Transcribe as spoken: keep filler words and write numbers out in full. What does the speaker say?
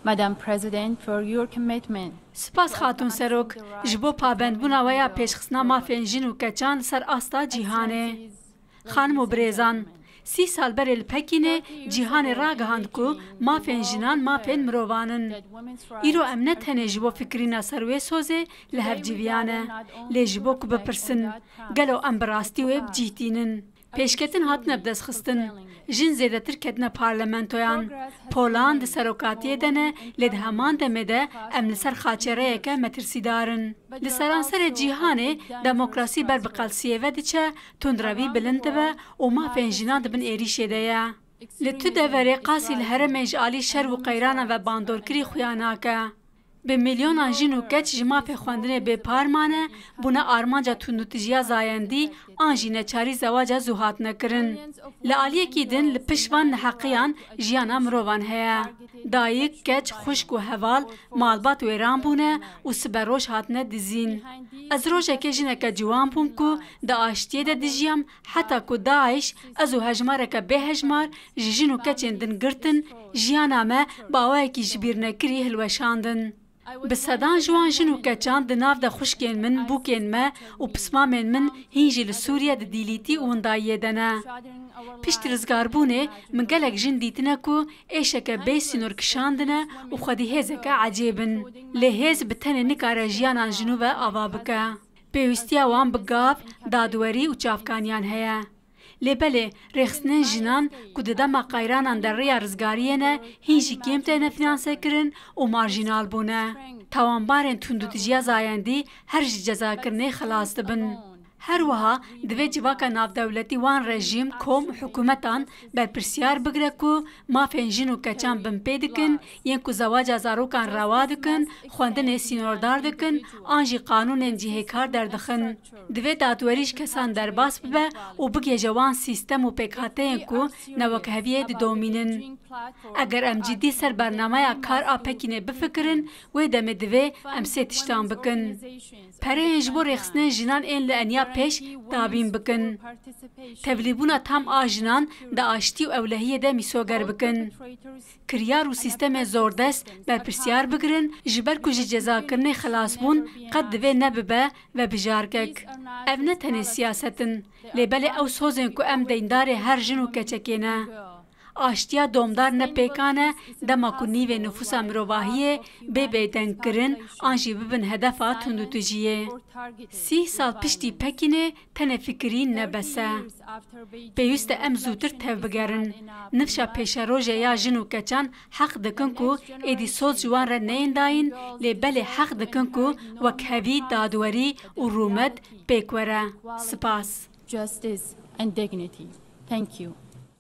Madam President, for your commitment. Spas Xatûn Serok, ji bo pabendbûna we ya pêşxistina mafên jin û keçan li ser asta cîhanê. Xanim û birêzan, sî sal berê li Pekînê cîhanê ragihand ku mafên jinan mafên mirovan in. Îro em ne tenê ji bo fikirîna ser wê sozê li hev civiyane, lê ji bo ku bipirsin, gelo em bi rastî wê bi cih tînin? Pêşketin hatine bidestxistin. Jin zêdetir ketine parlamentoyan. Poland di serokatiyê de ne, lê di heman demê de em li ser xaçereyeke metirsîdar in. Li seranserê cîhanê demokrasî ber bi qelsiyê ve diçe, tundrevî bilind dibe û mafên jinan di bin êrîşê de ye. Li tu deverê qasî li herêmên ji alî şer û qeyranan ve bandorkirî xuya nake. Bi milyonan jin û keç ji mafê xwendinê bêpar mane, bûne armanca tundûtijiya zayendî an jî neçarî zewaca zû hatine kirin. Li aliyekî din li pişt van neheqiyan jiyana mirovan heye. Dayik, keç, xwişk û heval, malbat wêran bûne û sibe roj hatine dizîn. Ez rojekê jineke ciwan bûm ku di aştiyê de dijiyam, heta ku DAIŞ ez û hejmareke bêhejmar ji jin û keçên din girtin, jiyana me bi awayekî jibîrnekirî hilweşandin. Bi sedan ji wan jin û keçan di nav de xwişkên min, bûkên me û pismamên min hîn jî li Sûriye di dîlîtî û windayiyê de ne. Pişt rizgarbûnê min gelek jin dîtine ku êşeke bê sînor kişandine û xwedî hêzeke ecêb in. Lê hêz bi tenê nikare jiyanan ji nû ve ava bike. Pêwîstiya wan bi gav, dadwerî û çavkaniyan heye. Lê belê, rêxistinên jinan ku di dema qeyranan de rêya rizgariyê ne, hîn jî kêm têne fînansekirin û marjînal bûne. Tawanbarên tundûtijiya zayendî her ji cezakirinê xilas dibin. Her wiha divê civaka navdewletî wan rejîm, kom û hikûmetan berpirsiyar bigire ku mafên jin û keçan binpê dikin, yên ku zewaca zarokan rewa dikin, xwendinê sînordar dikin, an jî qanûnên cihêkar derdixin. Divê dadwerî ji kesan derbas bibe û bigihêje wan sîstem û pêkhateyên ku newekheviyê didomînin. Eger em cidî ser bernameya kar a Pekînê bifikirin, wê demê divê em sê tiştan bikin. Pereyên ji bo rêxistinên jinan ên li eniya pêş dabîn bikin. Tevlîbûna tam a jinan di aştî û ewlehiyê de mîsoger bikin. Kiryar û sîstemên zordest berpirsiyar bigirin, ji ber ku ji cezakirinê xilas bûn, qet divê nebibe vebijarkek. Ev ne tenê siyaset in, lê belê ew sozên ku em deyndarê her jin û keçekê ne. Aştiya domdar ne pêkan e, dema ku nîvê nifûsa mirovahiyê bê bêdengkirin an jî bibin hedefa tundûtijiyê. Sîh sal piştî Pekînê tenê fikirî ne bes e. Pêwîst e em zûtir tevbigerin. Nifşa pêşerojê ya jin û keçan heq dikin ku êdî soz ji wan re neyên dayîn, lê belê heq dikin ku wekhevî, dadwerî û rûmet pêk were. Spas. Justice and dignity. Thank you.